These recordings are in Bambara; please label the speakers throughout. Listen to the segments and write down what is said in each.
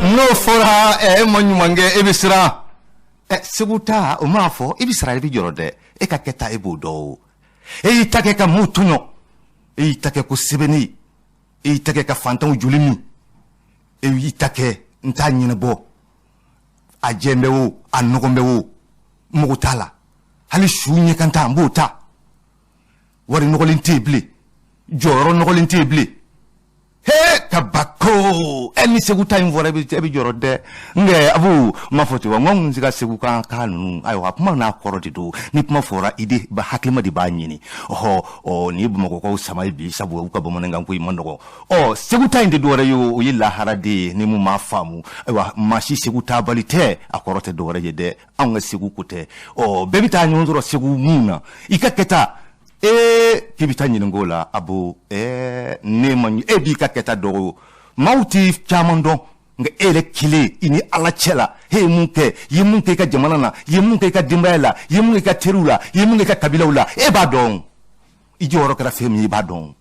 Speaker 1: N'o fɔra, e ma ɲuman kɛ, e bɛ siran. Segu ta, o m'a fɔ i bɛ sara, i bɛ jɔrɔ dɛ. E ka kɛta, e b'o dɔn. O e y'i ta kɛ ka maaw tɔɲɔ, e y'i ta kɛ ko sɛbɛnni, e y'i ta kɛ ka fantanw joli min, e y'i ta kɛ n t'a ɲɛnabɔ. A jɛn bɛ o, a nɔgɔn bɛ o, mago t'a la. Hali su ɲɛ kan ta, n b'o ta. Wari nɔgɔlen tɛ yen bilen, jɔyɔrɔ nɔgɔlen tɛ yen bilen. He, kabako! Ɛ, ni Segu ta in fɔra, e bɛ jɔrɔ dɛ. Nka Abu n m'a fɔ ten wa, n ko n se ka Segu kan ninnu. Ayiwa, kuma n'a kɔrɔ de don. Ni kuma fɔra, i de hakilima de b'a ɲini. Ɔhɔ, ɔ nin ye Bamakɔkaw sama ye bi, sabu u ka bamanankan ko in ma nɔgɔn. Ɔ Segu ta in tɛ dɔwɛrɛ ye, o ye lahara de ye. Ni mun m'a faamu, ayiwa, maa si Segu taabali tɛ, a kɔrɔ tɛ dɔwɛrɛ ye dɛ. Anw ka Segu ko tɛ. Ɔ bɛɛ bɛ taa ɲɔgɔn sɔrɔ Segu mun na, i ka kɛta, ee, k'i bɛ taa ɲininka o la. Abo, ɛɛ, ne ma, e b'i ka kɛta dɔgɔ o, maaw tɛ caman dɔn, nka e yɛrɛ kelen, i ni Ala cɛ la, e ye mun kɛ? I ye mun kɛ i ka jamana na? I ye mun kɛ i ka denbaya la? I ye mun kɛ i ka teriw la? I ye mun kɛ i ka kabilaw la? E b'a dɔn. I jɔyɔrɔ kɛra fɛn min ye, i b'a dɔn.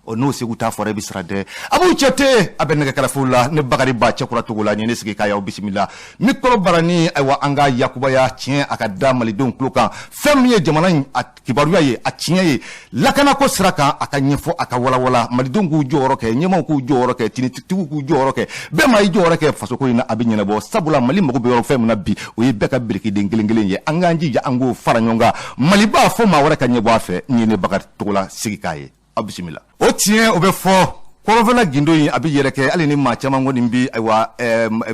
Speaker 1: Ɔ n'o Segu ta fɔra, e bɛ siran dɛ. A b'u cɛ tɛ, a bɛ nɛgɛ kɛrɛfɛw la. Ne Bakari Ba Cɛkura Togo la, nin ye ne sigi k'a y'aw bisimila mikɔrɔ barani. Ayiwa, an ka yakubaya tiɲɛ, a ka da malidenw tulo kan. Fɛn min ye jamana in a kibaruya ye, a tiɲɛ ye lakanako sira kan, a ka ɲɛfɔ, a ka walawala, malidenw k'u jɔyɔrɔ kɛ, ɲɛmaaw k'u jɔyɔrɔ kɛ, tinitigiw k'u jɔyɔrɔ kɛ, bɛɛ ma i jɔyɔrɔ kɛ fasoko in na, a bɛ ɲɛnabɔ. Sabula Mali mago bɛ yɔrɔ fɛn min na bi, o ye bɛɛ ka birikiden kelen kelen ye. An k'an jija, an k'o fara ɲɔgɔn kan. Maliba fo maa wɛrɛ ka ɲɛbɔ a fɛ. Nin ye ne Bakari Togola sigi k'a ye, aw bisimila. O tiɲɛ, o bɛ fɔ kɔrɔfɛla gindo in, a bɛ yɛrɛ kɛ hali ni maa caman kɔni bi. Ayiwa,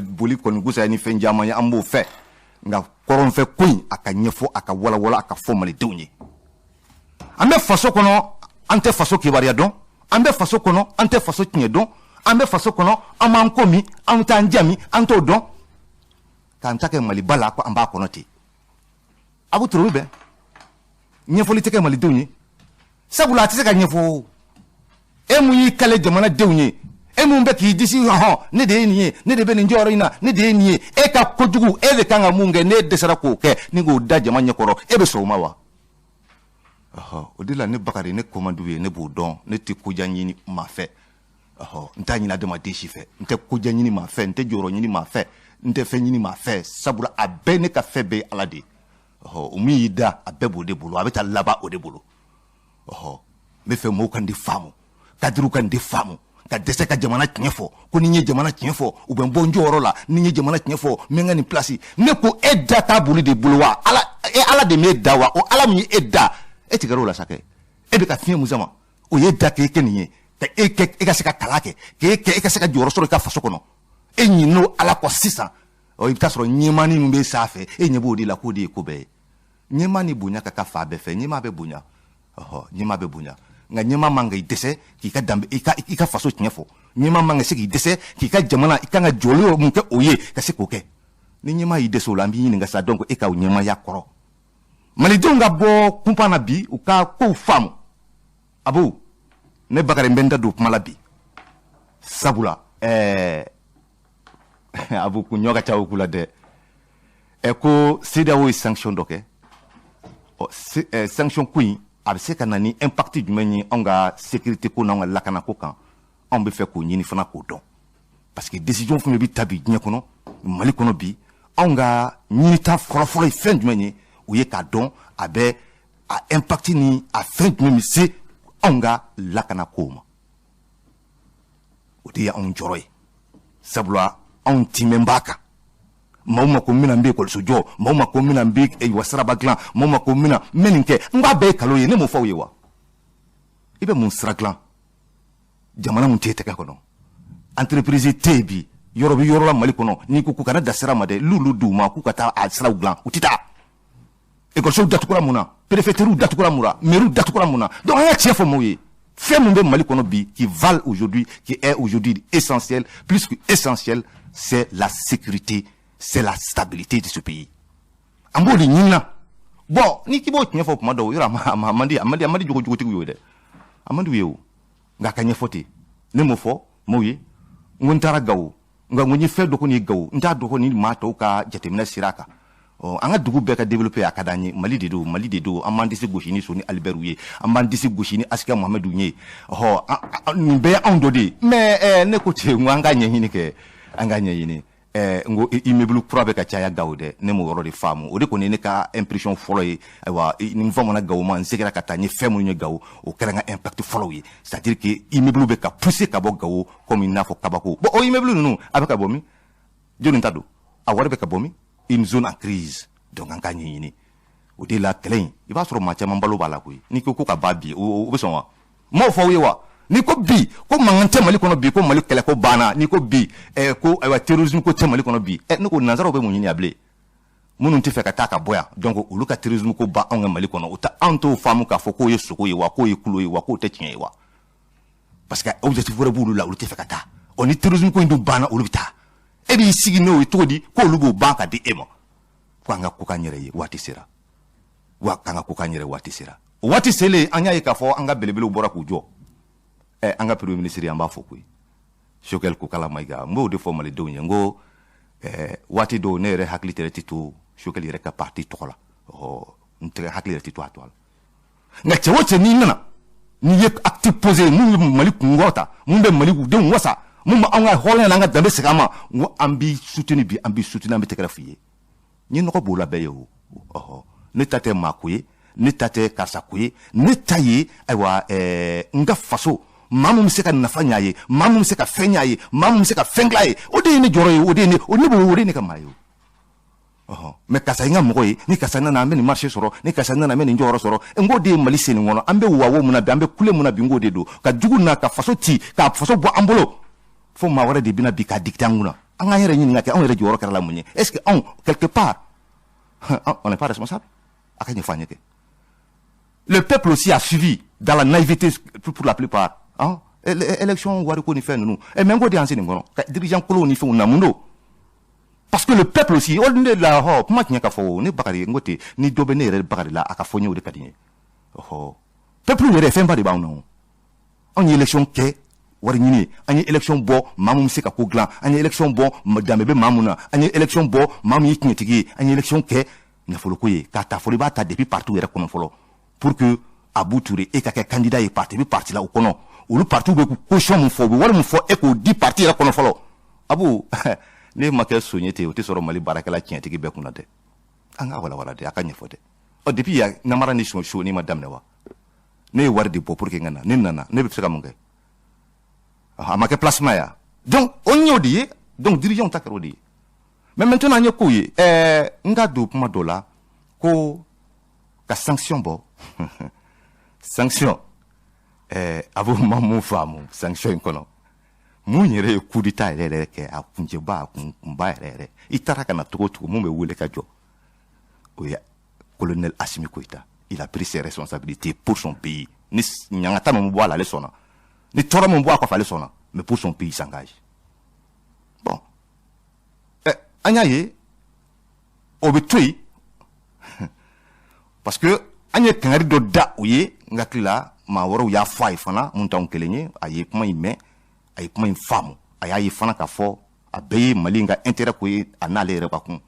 Speaker 1: boli kɔni kusaya ni fɛn caman ye, an b'o fɛ. Nka kɔrɔnfɛ ko in, a ka ɲɛfɔ, a ka walawala, a ka fɔ malidenw ye. An bɛ faso kɔnɔ, an tɛ faso kibaruya dɔn. An bɛ faso kɔnɔ, an tɛ faso tiɲɛ dɔn. An bɛ faso kɔnɔ, an b'an ko min, an bɛ taa an jami, an t'o dɔn. K'an ta kɛ Maliba la ko an b'a kɔnɔ ten. A b'u toro bɛn, ɲɛfɔli tɛ kɛ malidenw ye, sabula a tɛ se ka ɲɛfɔ. E mun y'i kale jamanadenw ye, e mun bɛ k'i disi hɔn, ne de ye nin ye, ne de bɛ nin jɔyɔrɔ in na, ne de ye nin ye, e ka kojugu, e de kan ka mun kɛ, n'e dɛsɛra k'o kɛ ni k'o da jama ɲɛkɔrɔ, e bɛ sɔn o ma wa? Ɔhɔ, o de la ne Bakari, ne komadu ye, ne b'o dɔn. Ne tɛ koja ɲini maa fɛ. Ɔhɔ, n t'a ɲini adamaden si fɛ. N tɛ koja ɲini maa fɛ, n tɛ jɔyɔrɔ ɲini maa fɛ, n tɛ fɛn ɲini maa fɛ, sabula a bɛɛ, ne ka fɛn bɛɛ ye Ala de ye. Ɔhɔ, o min y'i da, a bɛɛ b'o de bolo, a bɛ taa laban o de bolo. Ɔhɔ, n bɛ fɛ mɔgɔw ka nin de faamu, kadiriw ka nin de faamu, ka dɛsɛ ka jamana tiɲɛ fɔ ko ni n ye jamana tiɲɛ fɔ, u bɛ n bɔ n jɔyɔrɔ la. Ni n ye jamana tiɲɛ fɔ, n bɛ n ka nin place. Ne ko e da t'a boli de bolo wa? Ala, e Ala de m'e da wa? O Ala min ye e da, e tigɛr'o la sa kɛ. E bɛ ka fiɲɛ mun sama, o ye da k'e kɛ nin ye, ka e kɛ e ka se ka kalan kɛ, k'e kɛ e ka se ka jɔyɔrɔ sɔrɔ i ka faso kɔnɔ. E ɲin'o Ala kɔ sisan. Ɔ i bɛ taa sɔrɔ ɲɛmaani min bɛ sanfɛ, e ɲɛ b'o de la k'o de ye ko bɛɛ ye. Ɲɛmaa ni bonya ka kan fan bɛɛ fɛ. Ɲɛmaa bɛ bonya. Ɔhɔ, ɲɛmaa bɛ bonya, nka ɲɛmaa man ka i dɛsɛ k'i ka danbe, i ka faso tiɲɛ fɔ. Ɲɛmaa man ka se k'i dɛsɛ k'i ka jamana, i kan ka jɔli yɔrɔ mun kɛ, o ye ka se k'o kɛ. Ni ɲɛmaa y'i dɛsɛ o la, an b'i ɲininka sa. Donc e ka o ɲɛmaaya kɔrɔ, malidenw ka bɔ kunpan na bi, u ka kow faamu. Abo, ne Bakari, n bɛ n da don kuma la bi, sabula abu kun ɲɔ ka ca o ku la dɛ. Ɛ, ko CEDEAO ye sanction dɔ kɛ. Ɔ sanction ko in, a bɛ se ka na ni impact jumɛn ye anw ka sécurité ko n'anw ka lakana ko kan? Anw bɛ fɛ k'o ɲini fana k'o dɔn, parce que décision fɛn bɛ ta bi diɲɛ kɔnɔ, Mali kɔnɔ bi, anw ka ɲinita fɔlɔfɔlɔ ye fɛn jumɛn ye? O ye k'a dɔn a bɛ a impact ni a fɛn jumɛn bɛ se anw ka lakana kow ma. O de ye anw jɔrɔ ye, sabula anw timɛn b'a kan. Maaw ma ko n bɛna n bɛ ekɔliso jɔ, maaw ma ko n bɛna n bɛ wa siraba dilan, maaw ma ko n bɛna n bɛ nin kɛ. N k'a bɛɛ ye kalo ye. Ne m'o fɔ aw ye wa? I bɛ mun sira dilan jamana mun t'e tɛgɛ kɔnɔ? Entreprise tɛ yen bi, yɔrɔ bɛ yɔrɔ la Mali kɔnɔ, n'i ko k'u kana da sira ma dɛ, l'olu d'u ma k'u ka taa a siraw dilan, u tɛ taa. Ekɔlisow datugura mun na? Préfecture datugura mun na? Mairie datugura mun na? Donc an ka tiɲɛ fɔ maaw ye. Fɛn mun bɛ Mali kɔnɔ bi, qui valent aujourd'hui, qui est aujourd'hui essentiel, plus que essentiel, c'est la sécurité, c'est la stabilité de ce pays. An b'o de ɲini na. Bon, ni k'i b'o tiɲɛ fɔ kuma dɔw yɔrɔ, a man di, a man di, a man di jogojugutigiw ye dɛ, a man di u ye o. Nka a ka ɲɛfɔ ten. Ne m'o fɔ maaw ye, n ko n taara Gawo, nka n ko n ye fɛn dɔ kɔni ye Gawo, n t'a dɔn ko ni maa tɔw ka jateminɛ sira kan. Ɔ an ka dugu bɛɛ ka développer, a ka d'an ye. Mali de don, Mali de don. An b'an disi gosi ni Soni Ali Bɛriw ye, an b'an disi gosi ni Askia Mohamɛdiw ye. Ɔhɔ, nin bɛɛ ye anw dɔ de ye. Mais ne ko ten, n ko an k'a ɲɛɲini kɛ. An ka ɲɛɲini. N ko immeuble kura bɛ ka caya Gawo dɛ. Ne m'o yɔrɔ de faamu. O de kɔni ye ne ka impression fɔlɔ ye. Ayiwa, ni n famana Gawo ma, n seginna ka taa, n ye fɛn minnu ye Gawo, o kɛra n ka impact fɔlɔw ye, c'est à dire que immeuble bɛ ka pousser ka bɔ Gawo comme i n'a fɔ kabako. Bon, o immeuble ninnu a bɛ ka bɔ min? Jɔnni ta don? A wari bɛ ka bɔ min? Une zone en crise. Donc an k'a ɲɛɲini. O de la kɛlɛ in, i b'a sɔrɔ maa caman balo b'a la koyi. N'i ko ko ka ban bi, o bɛ sɔn wa? N m'o fɔ aw ye wa? N'i ko bi ko mankan tɛ Mali kɔnɔ bi, ko Mali kɛlɛ ko banna, n'i ko bi ko ayiwa, terrorisme ko tɛ Mali kɔnɔ bi, ne ko nanzaraw bɛ mun ɲini a bilen? Minnu tɛ fɛ ka taa ka bɔ yan, donc olu ka terrorisme ko ban anw ka Mali kɔnɔ, o tɛ anw t'o faamu k'a fɔ k'o ye sogo ye wa, k'o ye kulo ye wa, k'o tɛ tiɲɛ ye wa? Parce que objectif wɛrɛ b'olu la, olu tɛ fɛ ka taa. Ɔ, ni terrorisme ko in dun banna, olu bɛ taa. E b'i sigi n'o ye cogo di k'olu b'o ban ka di e ma? Ko an ka ko k'an yɛrɛ ye, waati sera wa. K'an ka ko k'an yɛrɛ, waati sera. O waati selen, an y'a ye k'a fɔ an ka belebelew bɔra k'u jɔ. An ka premier ministre, an b'a fɔ koyi, Choguel Kokalla Maïga. N b'o de fɔ malidenw ye, n ko waati dɔw ne yɛrɛ hakili tɛrɛ tɛ to Choguel yɛrɛ ka parti tɔgɔ la. Ɔ, n tɛgɛ hakili yɛrɛ tɛ to a tɔgɔ la. Nka cɛ o cɛ n'i nana, n'i ye acte posé mun bɛ Mali kunkɔrɔta, mun bɛ Mali denw wasa, mun bɛ anw ka hɔrɔnya n'an ka danbe segin an ma, n ko an b'i soutenir bi, an b'i soutenir, an bɛ tɛgɛrɛ f'i ye. N ye nɔgɔ b'o la bɛɛ ye o. Ɔhɔ, ne ta tɛ maa ko ye, ne ta tɛ karisa ko ye, ne ta ye ayiwa n ka faso, maa mun bɛ se ka nafa ɲ'a ye, maa mun bɛ se ka fɛn ɲ'a ye, maa mun bɛ se ka fɛn dilan ye, o de ye ne jɔyɔrɔ ye, o de ye ne o ne b'o, o de ye ne ka maa ye o. Ɔhɔ, mɛ karisa ye n ka mɔgɔ ye, ni karisa nana an bɛ nin marché sɔrɔ, ni karisa nana an bɛ nin jɔyɔrɔ sɔrɔ, n k'o de ye Mali sen kɔnɔ. An bɛ wawo mun na bi, an bɛ kule mun na bi, n k'o de don ka jugu na ka faso ci, ka faso bɔ an bolo, fo maa wɛrɛ de bɛna bi k'a dicter an kunna. An k'an yɛrɛ ɲininka kɛ, anw yɛrɛ jɔyɔrɔ kɛra la mun ye? Est ce que anw, quelque part, on n'est pas responsable? A ka ɲɛfɔ an ye kɛ. Le peuple aussi a suivi dans la naïveté pour la plupart, hein? Élection wariko ni fɛn ninnu, mais n k'o de y'an se nin kɔnɔ ka dirigeant kolonw ni fɛnw na. Mun don? Parce que le peuple aussi, o de la hɔ kuma tiɲɛ ka fɔ o ne Bakari, n ko ten, ni dɔ bɛ ne yɛrɛ Bakari la, a ka fɔ n ye, o de ka di n ye. Ɔhɔ, peuple yɛrɛ, fɛnba de b'anw na o. Anw ye élection kɛ wari ɲini ye, an ye élection bɔ maa mun bɛ se ka ko dilan, an ye élection bɔ danbe bɛ maa mun na, an ye élection bɔ maa mun ye tiɲɛtigi ye, an ye élection kɛ nafoloko ye k'a ta fɔlɔ. I b'a ta depuis parti yɛrɛ kɔnɔ fɔlɔ, pour que Abou Touré e ka kɛ candidat ye, parti bɛ parti la o kɔnɔ, olu parti bɛ caution mun fɔ, u bɛ wari mun fɔ, e k'o di parti yɛrɛ kɔnɔ fɔlɔ. Abu, ne ma kɛ son ye ten, o tɛ sɔrɔ Mali baarakɛla tiɲɛtigi bɛɛ kunna dɛ. An ka walawala dɛ, a ka ɲɛfɔ dɛ. Ɔ, depuis yan namara ni soni ma daminɛ wa? Ne ye wari de bɔ pour que n ka na. Ne nana, ne bɛ se ka mun kɛ? A ma kɛ placement ya. Donc o y'o de ye. Donc dirigeant ta kɛra o de ye. Mais maintenant an ye kow ye, n ka don kuma dɔ la ko ka sanction bɔ, sanction, a b'o ma mun faamu sanction in kɔnɔ? Mun yɛrɛ ye coup d'état yɛrɛ yɛrɛ kɛ, a kuncɛba, a kunba yɛrɛ yɛrɛ, i taara ka na cogo o cogo, mun bɛ wele ka jɔ, o ye colonel Assimi Goïta. Il a pris ses responsabilités pour son pays. Ni ɲangata min bɔ a la, ale sɔnna. Ni tɔɔrɔ min bɔ a kɔfɛ, ale sɔnna. Mais pour son pays, il s'engage. Bon, an y'a ye o bɛ to yen, parce que an ye kangari dɔ da o ye. N hakili la, maa wɛrɛw y'a fɔ a ye fana, mun t'anw kelen ye. A ye kuma in mɛn, a ye kuma in faamu, a y'a ye fana k'a fɔ a bɛɛ ye Mali in ka intérêt ko ye, a n'ale yɛrɛ ka kun.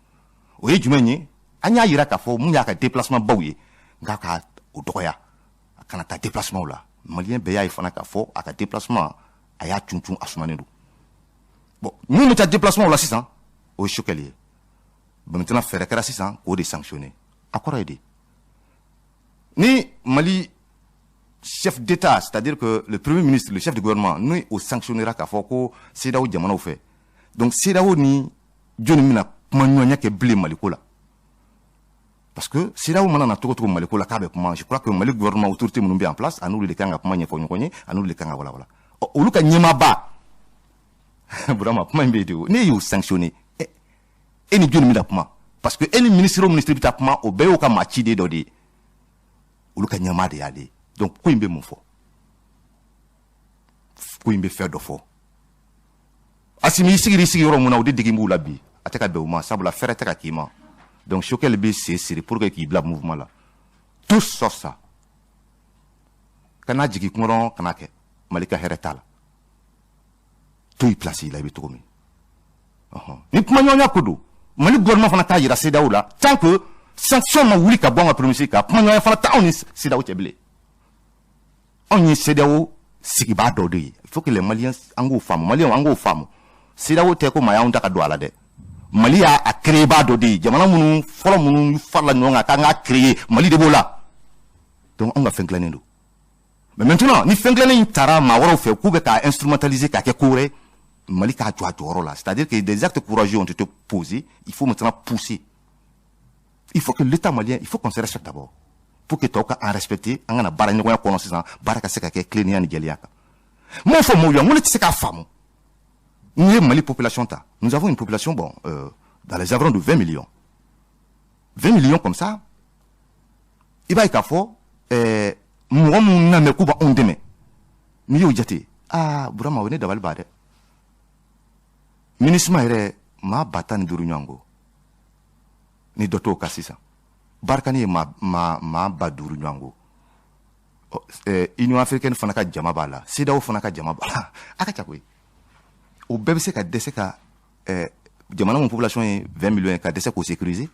Speaker 1: O ye jumɛn ye? An y'a yira k'a fɔ mun y'a ka déplacement baw ye, nka ka o dɔgɔya, a kana taa déplacement la. Malien bɛɛ y'a ye fana k'a fɔ a ka déplacement, a y'a cuncun, a sumanen don. Bon, mun bɛ taa déplacement la sisan, o ye Choguel ye. Maintenant fɛɛrɛ kɛra sisan k'o de sanctionner. A kɔrɔ ye di? Ni Mali chef d'État, c'est-à-dire que le premier ministre, le chef du gouvernement, ni o sanctionnera k'a fɔ ko CEDEAO jamanaw fɛ, donc CEDEAO ni jɔnni bɛna kuma ɲɔgɔnya kɛ bilen Maliko la? Parce que CEDEAO mana na cogo cogo Maliko la k'a bɛ kuma, je crois que Mali gouvernement, autorité minnu bɛ en place, a n'olu de kan ka kuma ɲɛfɔ ɲɔgɔn ye, a n'olu de kan ka walawala. Ɔ, olu ka ɲɛmaaba, Burama, kuma in bɛ yen de o. Ne y'o sanctionné, e ni jɔnni bɛna kuma? Parce que e ni ministre o ministre bɛ taa kuma, o bɛɛ y'o ka maa ciden dɔ de ye, olu ka ɲɛmaa de y'ale ye. Donc ko in bɛ mun fɔ? Ko in bɛ fɛn dɔ fɔ. Assimi, i sigir'i sigiyɔrɔ mun na, o de degi b'u la bi, a tɛ ka bɛn o ma, sabula fɛrɛ tɛ ka k'i ma. Donc Choguel bɛ sen siri pour que k'i bila mouvement la, tout sauf ça. Kana jigin kɔnɔ, kana kɛ Mali ka hɛrɛ t'a la. To i place la, i bɛ cogo min. Ni kumaɲɔgɔnya ko don, Mali gouvernement fana t'a yira CEDEAO la. Tant que sanction ma wuli ka bɔ an ka premier ministre kan, kumaɲɔgɔnya fana t'anw ni CEDEAO cɛ bilen. Anw ye CEDEAO sigibaa dɔ de ye. Il faut que les Maliens, an k'o faamu, Maliens, an k'o faamu. CEDEAO tɛ ko maa y'anw ta ka don a la dɛ. Mali y'a a créé baa dɔ de ye. Jamana minnu fɔlɔ minnu farala ɲɔgɔn kan k'an k'a créer, Mali de b'o la. Donc anw ka fɛn dilannen don. Mais maintenant, ni fɛn dilannen in taara maa wɛrɛw fɛ k'u bɛ k'a instrumentaliser k'a kɛ ko wɛrɛ, Mali k'a jɔ a jɔyɔrɔ la. C'est-à-dire que des actes courageux ont été posés, il faut maintenant pousser. Il faut que l'État malien, il faut qu'on se respecte d'abord pour que tɔw ka an respecter. An kana baara ɲɔgɔnya kɔnɔ sisan, baara ka se ka kɛ tilennenya ni jɛlenya kan. N m'o fɔ maaw ye, n ko ne tɛ se k'a faamu. N'i ye Mali population ta, nous avons une population, bon, dans les environs de 20 millions. 20 millions comme ça, i b'a ye k'a fɔ mɔgɔ minnu na mɛn k'u b'anw dɛmɛ, n'i y'o jate, aa Burama, o ye ne dabali ban dɛ. MINUSMA yɛrɛ, maa 15 000 ɲɔgɔn ko ni dɔ t'o kan sisan. Barkhane ye maa 5000 ɲɔgɔn ko. Union africaine fana ka jama b'a la, CEDEAO fana ka jama b'a la, a ka ca koyi. O bɛɛ bɛ se ka dɛsɛ ka jamana mun population ye 20 millions ye, ka dɛsɛ k'o sécuriser.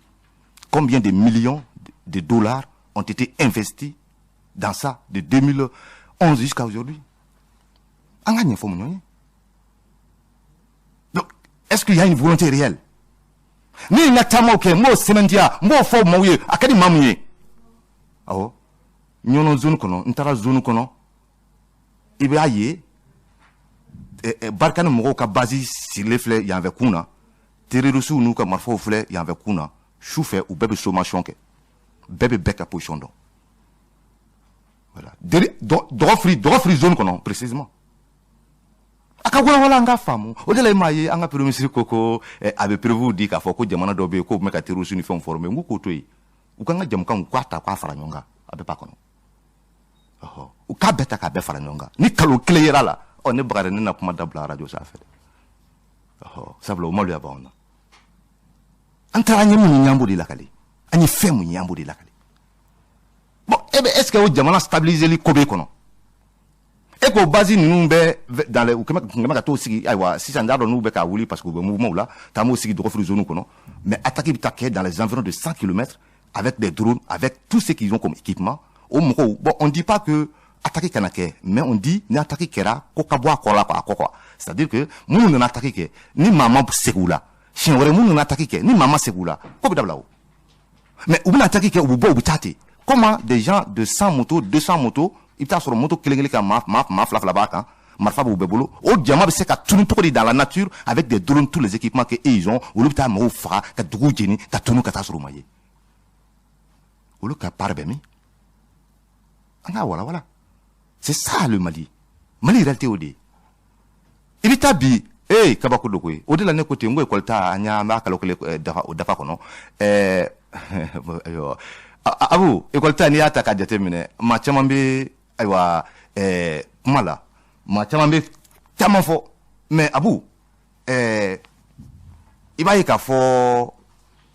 Speaker 1: Combien de millions de dollars ont été investis dans ça de 2011 jusqu'à aujourd'hui? An ka ɲɛfɔ mun ɲɔgɔn ye. Donc est-ce qu'il y a une volonté réelle? Ni n ka taamaw kɛ, n b'o sɛmɛntiya, n b'o fɔ maaw ye, a ka di maa mun ye. Awɔ, Ɲɔnɔ zone kɔnɔ, n taara zone kɔnɔ, i b'a ye Barkhane mɔgɔw ka base sirilen filɛ yanfɛ kun na, terroristes n'u ka marifaw filɛ yanfɛ kun na. Su fɛ, u bɛɛ bɛ sommation kɛ, bɛɛ bɛ bɛɛ ka position dɔn. Voilà, Dɔgɔfiri zone kɔnɔ précisément. A ka walawala, an ka faamu. O de la, i m'a ye, an ka premier ministre ko a bɛ preuve di k'a fɔ ko jamana dɔ bɛ yen k'o bɛ ka terroriste ni fɛnw former. N ko k'o to yen, u k'an ka jamukan, u k'a ta k'a fara ɲɔgɔn kan, a bɛɛ b'a kɔnɔ. Ɔhɔ, u k'a bɛɛ ta k'a bɛɛ fara ɲɔgɔn kan. Ni kalo kelen yera la, ɔ ne Bakari, ne na kuma dabila arajo sanfɛ dɛ. Ɔhɔ, sabula o maloya b'anw na. An taara, an ye minnu ye, an b'o de lakale. An ye fɛn mun ye, an b'o de lakale. Bon, e bɛ, est ce que o jamana stabiliser ko b'e kɔnɔ? E ko base ninnu bɛ dans les, u kɛmɛ ka t'o sigi. Ayiwa, sisan n t'a dɔn n'u bɛ ka wuli, parce que u bɛ mouvement la, taa m'o sigi Dɔgɔfiri zone kɔnɔ. Mais attaque bɛ taa kɛ dans les environs de 100 km avec des drones, avec tout ce qu'ils ont comme équipement. O mɔgɔw, bon, on dit pas que attaque kana kɛ, mais on dit ni attaque kɛra, ko ka bɔ a kɔ la quoi, a kɔ quoi. C'est à dire que minnu nana attaque kɛ, ni maa ma segin u la, siɲɛ wɛrɛ minnu nana attaque kɛ, ni maa ma segin u la, ko bɛ dabila o. Mais u bɛna attaque kɛ, u bɛ bɔ, u bɛ taa ten. Comment des gens de 100 motos, 200 motos, i bɛ taa sɔrɔ moto kelen kelen kan, maa fila fila b'a kan, marifa b'u bɛɛ bolo, o jama bɛ se ka tunu cogo di dans la nature avec des drones, tous les équipements que eux ils ont? Olu bɛ taa mɔgɔw faga ka duguw jeni ka tunu ka taa sɔrɔ u ma ye. Olu ka part bɛ min? An k'a walawala. C'est ça le Mali. Mali réalité, o de ye. I bɛ taa bi, ee, kabako do koyi. O de la ne ko ten, n ko école ta, an y'an b'a kalo kelen dafa, o dafa kɔnɔ. Ayiwa, Abu, école ta, n'i y'a ta k'a jateminɛ, maa caman bɛ, ayiwa, kuma la, maa caman bɛ caman fɔ. Mais Abu, i b'a ye k'a fɔ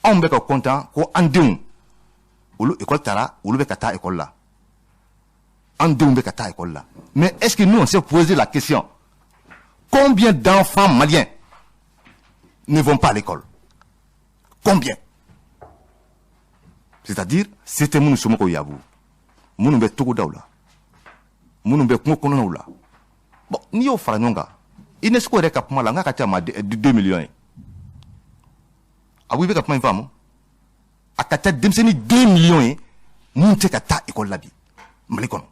Speaker 1: anw bɛ ka content ko an denw, olu école taara, olu bɛ ka taa école la, an denw bɛ ka taa école la. Mais est-ce que nous, on s'est posé la question: combien d'enfants maliens ne vont pas à l'école? Combien? C'est-à-dire c'était minnu somɔgɔw yabu, minnu bɛ togodaw la, minnu bɛ kungo kɔnɔnaw la. Bon, n'i y'o fara ɲɔgɔn kan, UNESCO yɛrɛ ka kuma la, n k'a ka ca ma 2 millions ye. A i bɛ ka kuma in faamu? A ka ca denmisɛnnin 2 millions ye mun tɛ ka taa école la bi Mali kɔnɔ.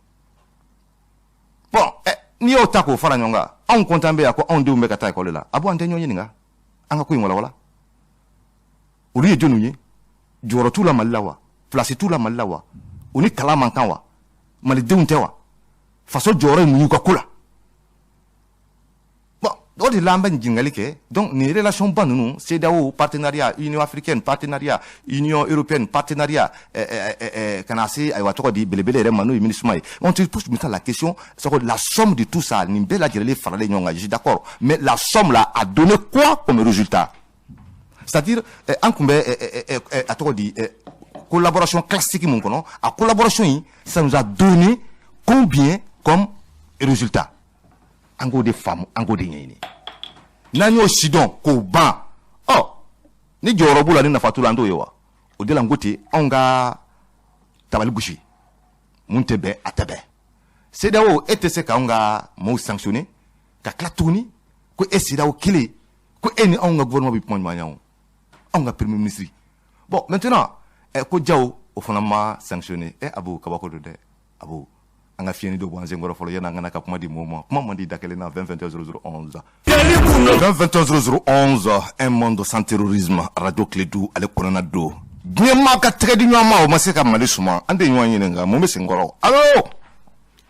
Speaker 1: Bon, n'i y'o ta k'o fara ɲɔgɔn kan, anw content bɛ yan ko anw denw bɛ ka taa école la. A bɔ, an tɛ ɲɔgɔn ɲininka, an ka ko in walawala. Olu ye jɔnniw ye? Jɔyɔrɔ t'u la Mali la wa? Place t'u la Mali la wa? U ni kalan man kan wa? Malidenw tɛ wa? Faso jɔyɔrɔ ye mun y'u ka ko la? Bon, o de la an bɛ ɲininkali kɛ. Donc nin relation ba ninnu, CEDEAO partenariat, Union africaine partenariat, Union européenne partenariat, ka na se, ayiwa, tɔgɔ di belebele yɛrɛ ma, n'o ye MINUSMA ye, on te pose maintenant la question, c'est que la somme de tout ça, nin bɛɛ lajɛlen faralen ɲɔgɔn kan, je suis d'accord, mais la somme là a donné quoi comme résultat? C'est-à-dire an tun bɛ, a tɔgɔ di, collaboration classique mun kɔnɔ, a collaboration in, ça nous a donné combien comme résultat? An k'o de faamu, an k'o de ɲɛɲini. N'an y'o si dɔn k'o ban, ɔ ni jɔyɔrɔ b'u la, ni nafa t'u la, an t'o ye wa? O de la n ko ten, anw ka tabali gosi, mun tɛ bɛn, a tɛ bɛn. CEDEAO, e tɛ se k'anw ka maaw sanctionner ka tila tuguni ko e CEDEAO kelen. Ko e ni anw ka gouvernement bɛ kuma ɲɔgɔnya o, anw ka premier ministre. Bon, maintenant ko Diaw, o fana ma sanctionné. Abu, kabako don dɛ. Abu, an ka fiyɛni dɔ bɔ an senkɔrɔ fɔlɔ yanni an ka na ka kuma di mɔgɔw ma. Kuma man di da kelen na. 20 21 00 11, 20 21 00 11. Un monde sans terrorisme, radio Kledu ale kɔnɔna don. Diɲɛ maa ka tɛgɛ di ɲɔgɔn ma, o ma se ka Mali suma. An tɛ ɲɔgɔn ɲininka mun bɛ senkɔrɔ. Allo?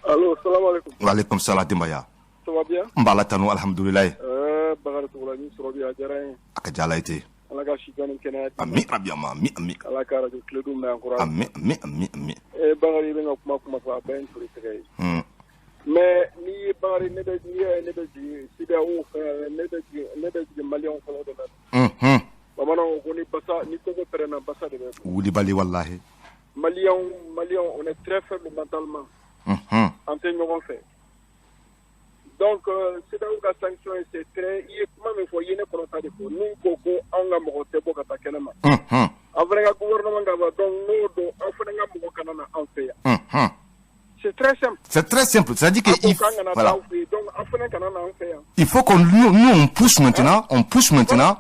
Speaker 2: Allo, salam alaikum.
Speaker 1: Waaleykum salam, denbaya.
Speaker 2: Ça va bien?
Speaker 1: N b'a la tanu, alhamdulilayi.
Speaker 2: Bakari Togola ni sɔrɔ bi, a diyara n ye.
Speaker 1: A ka diya Ala ye ten.
Speaker 2: Ala ka si ni kɛnɛya di.
Speaker 1: Ami rabi, ama ami ami.
Speaker 2: Ala ka radio Kledu mɛn an kɔrɔ.
Speaker 1: Ami ami ami ami.
Speaker 2: Bakari, i bɛ ka kuma kuma fɔ, a bɛɛ ye n tori tɛgɛ ye. Mais n'i ye Bakari, ne bɛ n'i y'a ye ne bɛ jigin CEDEAO fɛn, ne bɛ jigin maliyɛnw fɔlɔ de la. Bamananw ko ni basa ni koko pɛrɛnna, basa de bɛ bɔ.
Speaker 1: Wulibali walahi.
Speaker 2: Maliyɛnw, on est très faible mentalement. An tɛ ɲɔgɔn fɛ. Donc CEDEAO ka sanction ye, c'est très, i ye kuma min fɔ, i ye ne kɔnɔta de fɔ. N'u ko ko anw ka mɔgɔ tɛ bɔ ka taa kɛnɛ ma. An fana ka gouvernement ka fɔ, donc n'o don, aw fana ka mɔgɔ kana na anw fɛ yan. C'est très simple.
Speaker 1: C'est très simple. C'est-à-dire que
Speaker 2: A ko
Speaker 1: il,
Speaker 2: k'an kana
Speaker 1: voilà.
Speaker 2: taa aw fɛ yen, donc aw fana kana na an fɛ yan.
Speaker 1: Il faut qu'on nous, nous on pousse maintenant, on pousse maintenant.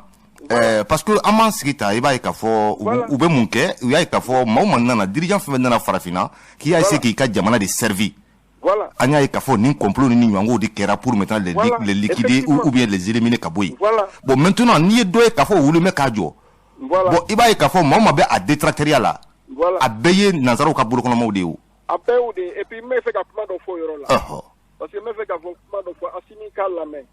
Speaker 1: Parce que an m'an sigi ta, i b'a ye k'a fɔ u bɛ mun kɛ, u y'a ye k'a fɔ maa o maa nana, dirigeant fɛn fɛn nana farafinna k'i y'a essayer k'i ka jamana de servi, an y'a ye k'a fɔ nin complot ni ɲɔgɔnw de kɛra pour maintenant les liquider ou bien les éliminer ka bɔ yen. Bon, maintenant n'i ye dɔ ye k'a fɔ o wuli bɛ k'a jɔ, bon, i b'a ye k'a fɔ maa o maa bɛ a détracteur la, a bɛɛ ye nanzaraw ka bolokɔnɔmaw de ye o.
Speaker 2: A bɛɛ y'o de ye. Et puis n bɛ fɛ ka kuma dɔ fɔ o yɔrɔ la. Parce que n bɛ fɛ ka fɔ kuma dɔ fɔ, Assimi k'a lamɛn.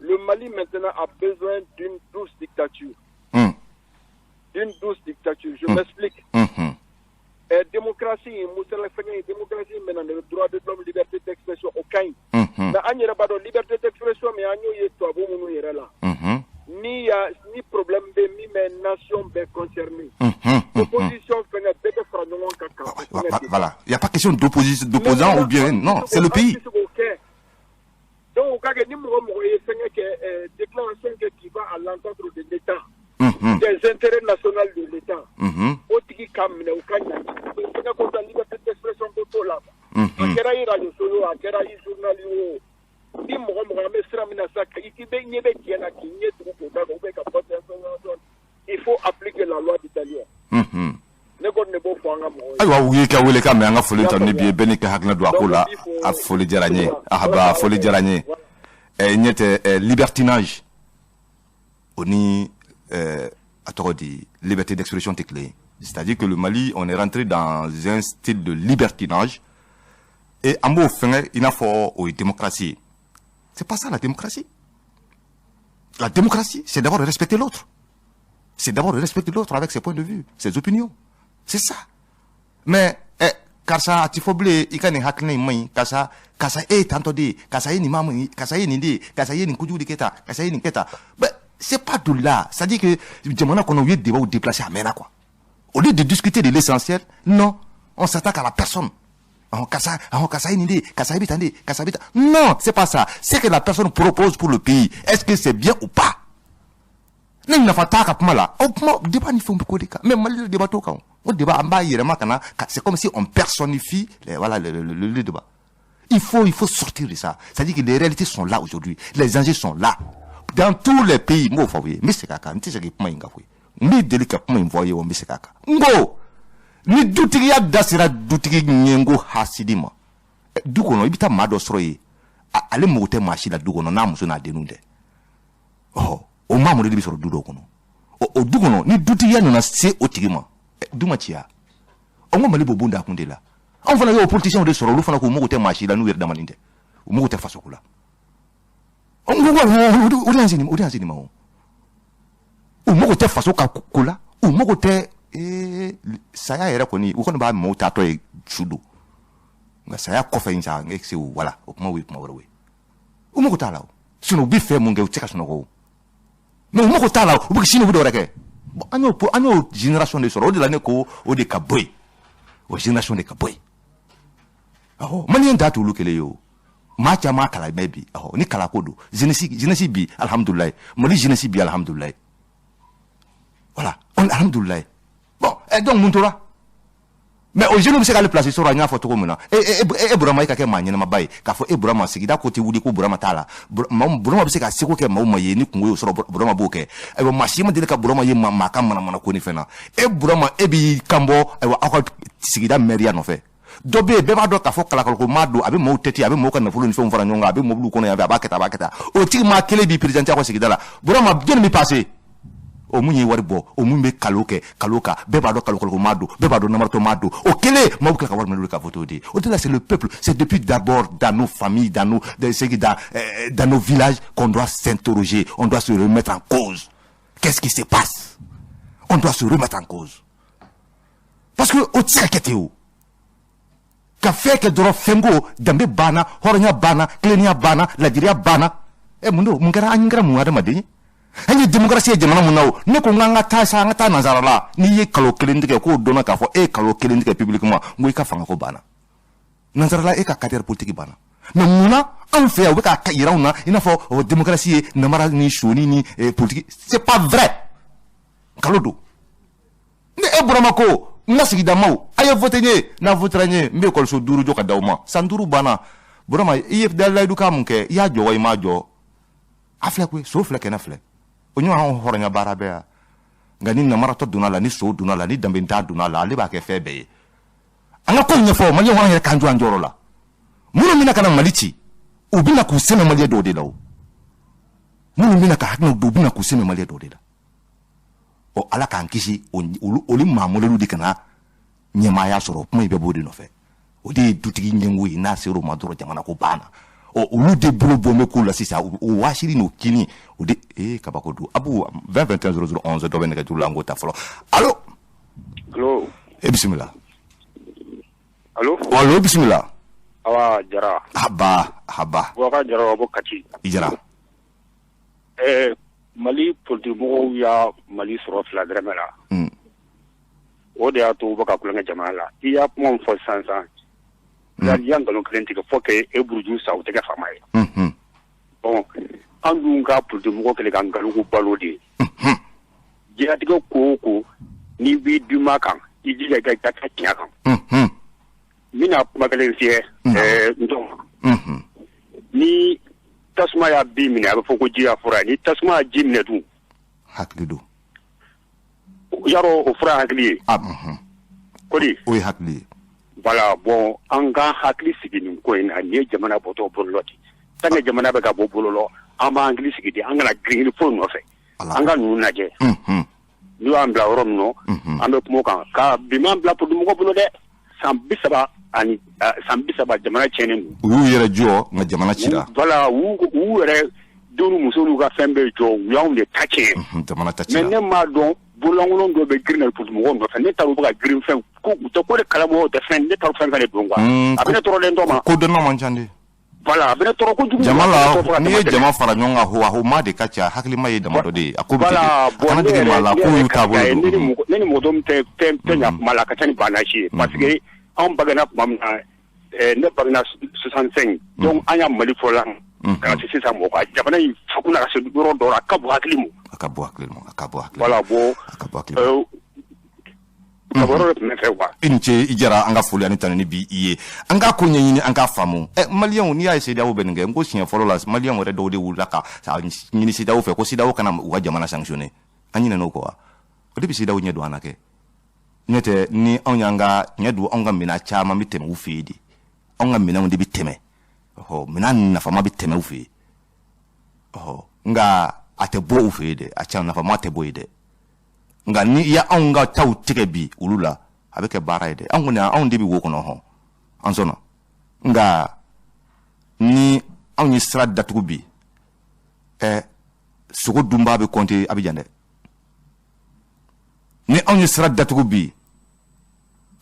Speaker 2: Le Mali maintenant a besoin d'une douce dictature. D'une douce dictature. Je m'explique. Démocratie, Musala fɛngɛ, démocratie maintenant, le droit de l'homme, liberté d'expression, o ka ɲi. Mais an yɛrɛ b'a dɔn liberté d'expression min, an y'o ye tubabu minnu yɛrɛ la. Ni ya ni problème bɛ min bɛ nation bɛɛ concerné. Opposition fɛngɛ bɛɛ bɛ fara ɲɔgɔn kan ka o fɛngɛ de.
Speaker 1: Voilà. Il n'y a pas question d'opposition, d'opposant ou bien. Non, c'est le pays.
Speaker 2: An tɛ se k'o kɛ. Donc o ka kɛ ni mɔgɔ mɔgɔ ye fɛngɛ kɛ, déclaration kɛ qui va à l'encontre de l'État, des intérêts nationaux de l'État, o tigi ka minɛ, u ka ɲangi. Fɛngɛ ko ta, liberté d'expression ko t'o la. A kɛra i radio so ye o, a kɛra i journal ye o, ni mɔgɔ mɔgɔ, an bɛ sira min na sisan, k'i bɛ ɲɛ bɛ tiɲɛ na, k'i ɲɛ tugu k'o da kan ou bien ka bɔ, il faut appliquer la loi du talion. Ne kɔni de b'o fɔ an ka mɔgɔw ye.
Speaker 1: Ayiwa, u y'i ka wele ka mɛn, an ka foli ta ni bi ye, bɛɛ n'i ka hakilina don a ko la. A foli diyara n ye, ahaba, a foli diyara n ye. Ɲɛ tɛ libertinage o ni a tɔgɔ di, liberté d'expression tɛ kelen ye. C'est-à-dire que le Mali, on est rentré dans un style de libertinage et an b'o fɛngɛ i n'a fɔ o ye démocratie ye. C'est pas ça, la démocratie. La démocratie, c'est d'abord de respecter l'autre, c'est d'abord de respecter l'autre avec ses points de vue, ses opinions, c'est ça. Mais karisa, a ti fɔ bilen i ka nin hakilina in man ɲi, karisa, karisa e ye tantɔ de ye, karisa ye nin maa mun ye, karisa ye nin de ye, karisa ye nin kojugu de kɛ tan, karisa ye nin kɛ tan. Mais c'est pas de là. C'est à dire que jamana kɔnɔ, u ye débat déplacé a mɛnna quoi. Au lieu de discuter de l'essentiel, non, on s'attaque à la personne. Ɔhɔn, karisa, ɔhɔn, karisa ye nin de ye, karisa bɛ tan de, karisa bɛ tan. Non, c'est pas ça. C'est que la personne propose pour le pays, est-ce que c'est bien ou pas? Ne nafa t'a ka kuma la, o kuma débat ni fɛnw bɛ k'o de kan. Mais Mali la, débat t'o kan. O débat, an b'a yɛlɛma ka na, c'est comme si on personnifie les, voilà, le débat. Il faut sortir de ça. C'est-à-dire que les réalités sont là aujourd'hui, les enjeux sont là dans tous les pays. N b'o fɔ aw ye, n bɛ segin a kan, n tɛ se ka kuma in kan koyi. N bɛ deli ka kuma in fɔ aw ye wa, n bɛ segin a kan. N ko ni dutigiya da sera dutigi ɲɛngo hasidi ma, du kɔnɔ, i bɛ taa maa dɔ sɔrɔ yen, ale mago tɛ maa si la du kɔnɔ n'a muso n'a denninw tɛ. Ɔhɔ, o maa de bɛ sɔrɔ du dɔw kɔnɔ. O du kɔnɔ, ni dutigiya nana se o tigi ma, du ma ci ya. O n ko Mali b'o bon da kun de la. Anw fana y'o politiciens de sɔrɔ, olu fana k'u mago tɛ maa si la n'u yɛrɛ damanin tɛ, u mago tɛ fasoko la. O n ko o de y'an se nin, o de y'an se nin ma. O u mago tɛ faso ka ko la, u mago tɛ saya yɛrɛ kɔni, u kɔni b'a maaw taatɔ ye su don, nka saya kɔfɛ in sa, e se o, wala o kuma ye kuma wɛrɛ ye. U mago t'a la o, sinon u bɛ fɛn mun kɛ, u tɛ se ka sunɔgɔ o. Mais u mago t'a la, u bɛ sini u bɛ dɔ wɛrɛ kɛ. Bon, an y'o génération de sɔrɔ. O de la ne ko o de ka bɔ yen, o génération de ka bɔ yen. Ɔhɔ, maliyɛn ta t'olu kelen ye o, maa caman kalan bɛ bi. Ɔhɔ, ni kalako don, jeunesse bi, alhamdulilayi, Mali jeunesse bi, alhamdulilayi, voilà, on alhamdulilayi. Bon, donc mun tora? Mais o jeunes bɛ se k'ale place sɔrɔ. An y'a fɔ cogo min na, e Burama, e ka kɛ maa ɲɛnamaba ye k'a fɔ e Burama, sigida ko tɛ wuli ko Burama t'a la. Burama bɛ se ka seko kɛ maaw ma ye ni kungo y'o sɔrɔ, Burama b'o kɛ. Ayiwa, maa si ma deli ka Burama ye maa ka manamana ko ni fɛn na. E Burama, e b'i kan bɔ, ayiwa, aw ka sigida mɛriya nɔfɛ. Dɔ bɛ yen, bɛɛ b'a dɔn k'a fɔ kalakalako maa don, a bɛ maaw tɛti, a bɛ maaw ka nafolo ni fɛnw fara ɲɔgɔn kan, a bɛ mobiliw kɔnɔ yan fɛ, a b'a kɛ tan, a b'a kɛ tan. O tigi maa kelen b'i présenté aw ka sigida la. Burama, jɔnni bɛ passé? O mun ye wari bɔ, o mun bɛ kalo kɛ kalo kan, bɛɛ b'a dɔn kalo maa don, bɛɛ b'a dɔn namaratɔ maa don. O kelen, maaw bɛ tila ka wari minɛ olu ka voter o de ye. O de la, c'est le peuple, c'est depuis d'abord dans nos familles, dans nos villages qu'on doit s'interroger, on doit se remettre en cause. Qu'est-ce qui se passe? On doit se remettre en cause parce que o tɛ se ka kɛ ten. O ka fɛn kɛ dɔrɔn, fɛnko danbe banna, hɔrɔnya banna, tilennenya banna, ladiriya banna. Ɛ, mun don? Mun kɛra? An kɛra mun hadamaden ye? An ye démocratie ye jamana mun na? O ne ko n k'an ka taa sa, an ka taa nansara la. N'i ye kalo kelen tigɛ k'o dɔnna k'a fɔ e ye kalo kelen tigɛ publiquement, n ko i ka fangako banna nansarala, e ka carrière politique banna. Mais munna anw fɛ yan, u bɛ k'a yira anw na i n'a fɔ o démocratie ye namara ni soni ni politique? C'est pas vrai, nkalon don. Ni e Burama ko n ka sigidamaw, a ye voté n ye, n'a votera n ye, n bɛ ekɔliso 5 jɔ ka d'aw ma, san 5 banna. Burama, i ye layidu kan mun kɛ, i y'a jɔ wa i m'a jɔ? A filɛ koyi, so filɛ, kɛnɛ filɛ, o ɲɔgɔn anw hɔrɔnya baara bɛɛ yan. Nka ni namaratɔ donna la, ni so donna la, ni danbenta donna la, ale b'a kɛ fɛn bɛɛ ye. An ka ko ɲɛfɔ maliyɛnw, an yɛrɛ k'an jɔ an jɔyɔrɔ la. Minnu bɛna ka na Mali ci, u bɛna k'u sɛmɛ maliyɛn dɔw de la. O minnu bɛna ka hakilinaw don, u bɛna k'u sɛmɛ maliyɛn dɔw de la. Ɔ, Ala k'an kisi olu maa modèle de kana ɲɛmaaya sɔrɔ. Kuma in bɛɛ b'o de nɔfɛ. O de ye dutigi ɲɛngo ye. N'a ser'o ma dɔrɔn, jamana ko banna. Ɔ, olu de bolo bɔ bɛ ko la sisan, o waasili n'o kini o de ee kabako don. Abu 20 21 00 11, dɔ bɛ nɛgɛjuru la, an k'o ta fɔlɔ. Allo?
Speaker 3: Allo?
Speaker 1: E bisimila.
Speaker 3: Allo?
Speaker 1: Allo, bisimila.
Speaker 3: Awa, Jara.
Speaker 1: Haba haba.
Speaker 3: Boubacar Jara ka bɔ Kati.
Speaker 1: I Jara.
Speaker 3: Mali politique mɔgɔw y'a Mali sɔrɔ fila dɛrɛmɛ la. O de y'a to u bɛ ka kulonkɛ jamana la. I y'a kuma min fɔ sisan sisan. I y'a nkalon kelen tigɛ fo que e buruju sa, o tɛ kɛ faama ye. Bon, an dun ka politique mɔgɔ kɛlen ka nkalon ko balo de ye. Diɲɛlatigɛ ko o ko, n'i b'i duma kan, i jija i ka taa tiɲɛ kan. N bɛna kuma kelen fiyɛ n tɔgɔ. Ni tasuma y'a bin minɛ, a bɛ fɔ ko ji y'a fura ye. Ni tasuma y'a ji minɛ dun?
Speaker 1: Hakili don.
Speaker 3: Yarɔ, o fura ye hakili ye.
Speaker 1: Ah, mhm.
Speaker 3: Kodi?
Speaker 1: O ye hakili ye.
Speaker 3: Voilà, bon, an ka hakili sigi nin ko in na. Nin ye jamana bɔtɔ bolo de. Tant que jamana bɛ ka bɔ bolo lɔ, an b'an hakili sigi de, an kana girin foyi nɔfɛ.
Speaker 1: Ala.
Speaker 3: An ka ninnu lajɛ. N'u y'an bila yɔrɔ min nɔ, an bɛ kuma o kan. Ka bi m'an bila mɔgɔ bolo dɛ. San 30 ani san 30, jamana tiɲɛnen don.
Speaker 1: U y'u yɛrɛ jɔ, nka jamana cira.
Speaker 3: Voilà, u yɛrɛ denw ni musow n'u ka fɛn bɛɛ jɔ, u y'anw de ta tiɲɛ.
Speaker 1: Jamana ta
Speaker 3: Mais
Speaker 1: cira.
Speaker 3: ne m'a dɔn, bololankolon dɔ bɛ girin na mɔgɔw nɔfɛ. Ne taara u bɛ ka girin fɛn ko u tɛ ko de kalama, u tɛ fɛn, ne taara fɛn fɛn de don quoi. A bɛ ne tɔɔrɔ dɛ, n tɔ ma.
Speaker 1: Ko dɔnna man ca de.
Speaker 3: Voilà, a bɛ ne tɔɔrɔ kojugu.
Speaker 1: Jama
Speaker 3: A bɛ ne
Speaker 1: la
Speaker 3: tɔɔrɔ fo ka
Speaker 1: n'i ye
Speaker 3: dama tɛmɛ.
Speaker 1: jama fara ɲɔgɔn kan, ho maa de ka ca, hakilima ye damadɔ de ye. A ko bɛ ten de.
Speaker 3: Voilà,
Speaker 1: A
Speaker 3: bon,
Speaker 1: kana
Speaker 3: ne
Speaker 1: dege maa
Speaker 3: yɛrɛ
Speaker 1: la
Speaker 3: ne
Speaker 1: ko
Speaker 3: yɛrɛ
Speaker 1: y'u taabolo
Speaker 3: ka ne ni
Speaker 1: don.
Speaker 3: mɔgɔ ne ni mɔgɔ dɔ min tɛ fɛn tɛ ɲa kuma la, a ka ca ni banasi ye, parce que anw bangena tuma min na, ne bangena 65, donc an y'a Mali fɔlɔ la ka na se sisan mɔgɔ kan, jamana in fakuna ka se yɔrɔ dɔ la, a ka bon hakili ma.
Speaker 1: A ka bɔ hakili ma, a ka bɔ hakili ma.
Speaker 3: Voilà, bon,
Speaker 1: A ka bɔ hakili ma.
Speaker 3: Ka bɔ yɔrɔ de tun bɛ fɛ quoi.
Speaker 1: I ni ce, i Jara. An ka foli ani tanuni bi i ye. An k'a ko ɲɛɲini, an k'a faamu. Ɛ, maliyɛnw, n'i y'a ye CEDEAO bɛ nin kɛ, n ko siɲɛ fɔlɔ la, maliyɛnw yɛrɛ dɔw de wulila ka ɲini CEDEAO fɛ ko CEDEAO kana u ka jamana sanctionner. An ɲinɛn'o kɔ wa? O de bɛ CEDEAO ɲɛ don an na kɛ. N'o tɛ, ni anw y'an ka tiɲɛ don, anw ka minɛn caman bɛ tɛmɛ u fɛ yen de. Anw ka minɛnw de bɛ tɛmɛ, ɔhɔ, minɛn nafama bɛ tɛmɛ u fɛ yen, ɔhɔ, nka a tɛ bɔ u fɛ yen dɛ. A ca nafama tɛ bɔ yen dɛ. Nka ni i y'anw ka taw tigɛ bi olu la, a bɛ kɛ baara ye dɛ. Anw kɔni, anw de bɛ wo kɔnɔ hɔn, an sɔnna. Nka ni anw ye sira datugu bi, ɛ, sogo dunbaa bɛ kɔnte Abijan dɛ. Ni anw ye sira datugu bi,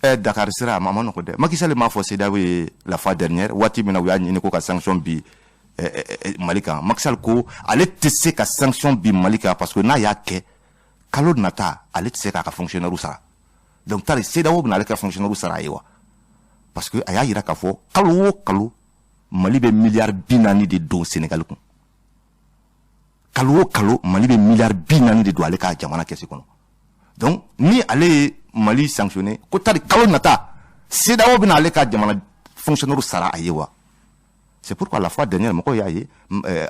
Speaker 1: ɛ, Dakar sira a ma nɔgɔ dɛ. Macky Sall m'a fɔ CEDEAO ye la fois dernière, waati min na u y'a ɲini ko ka sanction bi Mali kan, Macky Sall ko ale tɛ se ka sanction bi Mali kan, parce que n'a y'a kɛ, kalo nata ale tɛ se k'a ka fonctionnaire sara. Donc tari CEDEAO bɛna ale ka fonctionnaire sara a ye wa? Parce que a y'a yira k'a fɔ kalo o kalo, Mali bɛ miliyari 40 de don Sénégal kun. Kalo o kalo, Mali bɛ miliyari 40 de don ale ka jamana kɛsi kɔnɔ. Donc ni ale ye Mali sanctionné, ko tari kalo nata CEDEAO bɛna ale ka jamana fonctionnaire sara a ye wa? C'est pourquoi la fois dernière, mɔgɔw y'a ye,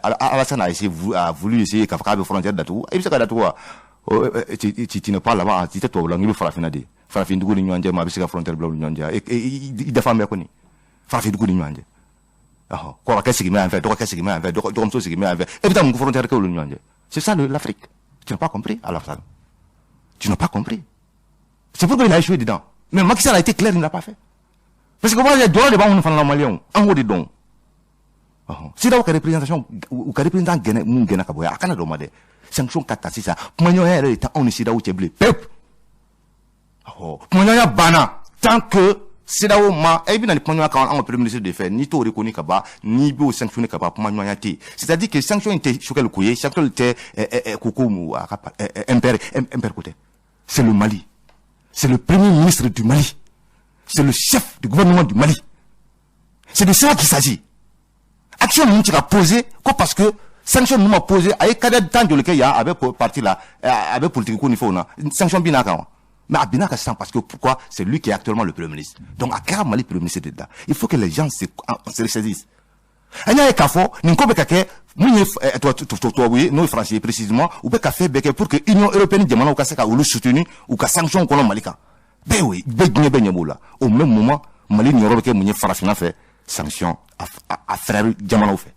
Speaker 1: Alassane a essayé, a voulu essayer k'a fɔ k'a bɛ frontière datugu. I bɛ se ka datugu wa? Tu n'es pas là-bas, tu tɛ tubabu la, n'i bɛ farafinna de, farafin dugu ni ɲɔgɔn cɛ, maa bɛ se ka frontière bila u ni ɲɔgɔn cɛ, i dafa bɛ kɔni farafin dugu ni ɲɔgɔn cɛ. Ɔhɔ, kɔrɔkɛ sigi bɛ yan fɛ, dɔgɔkɛ sigi bɛ yan fɛ, dɔgɔmuso sigi bɛ yan fɛ, e bɛ taa mun frontière kɛ olu ni ɲɔgɔn cɛ? C'est ça l'Afrique. Tu n'as pas compris, Alassane, tu n'as pas compris. C'est pourquoi il a échoué dedans. Mais Macky Sall a été clair, il ne l'a pas fait parce que moi, jɔyɔrɔ de b'anw fana la, maliyɛnw, an k'o de dɔn. CEDEAO ka représentation, u ka représentant gɛnɛ mun gɛnna ka bɔ yan, a kana dɔn ma dɛ. Sanction ka ta sisan, kumaɲɔgɔnya yɛrɛ de tɛ anw ni CEDEAO cɛ bilen pewu. Kumaɲɔgɔnya banna tant que CEDEAO ma e bɛna ni kumaɲɔgɔnya kan anw ka premier ministre de fɛ. N'i t'o reconnu ka ban, n'i b'o sanctionner ka ban, kumaɲɔgɔnya tɛ yen. C'est à dire que sanction in tɛ Choguel ko ye, sanction tɛ ko ko a ka MPR MPR ko tɛ. C'est le Mali, c'est le premier ministre du Mali, c'est le chef du gouvernement du Mali, c'est de cela qu'il s'agit. Action ninnu tɛ ka poser ko parce que sanction ninnu ma poser. A ye carrière tan joli kɛ yan, a bɛ parti la, a bɛ politique ko ni fɛnw na, sanction bin'a kan wa? Mais a bin'a kan sisan parce que pourquoi? C'est lui qui est actuellement le premier ministre. Donc a kɛra Mali premier ministre de la. Il faut que les gens se ressaisissent. An y'a ye k'a fɔ nin ko bɛ ka kɛ mun ye, tubabu ye, n'o ye français ye précisément, u bɛ ka fɛn bɛɛ kɛ pour que Union européenne jamanaw ka se ka olu soutenir u ka sanction kɔnɔ Mali kan. Bɛɛ y'o ye, bɛɛ, diɲɛ bɛɛ ɲɛ b'o la. Au même moment, Mali niyɔrɔ bɛ kɛ mun ye farafinna fɛ? Sanction a frère jamanaw fɛ.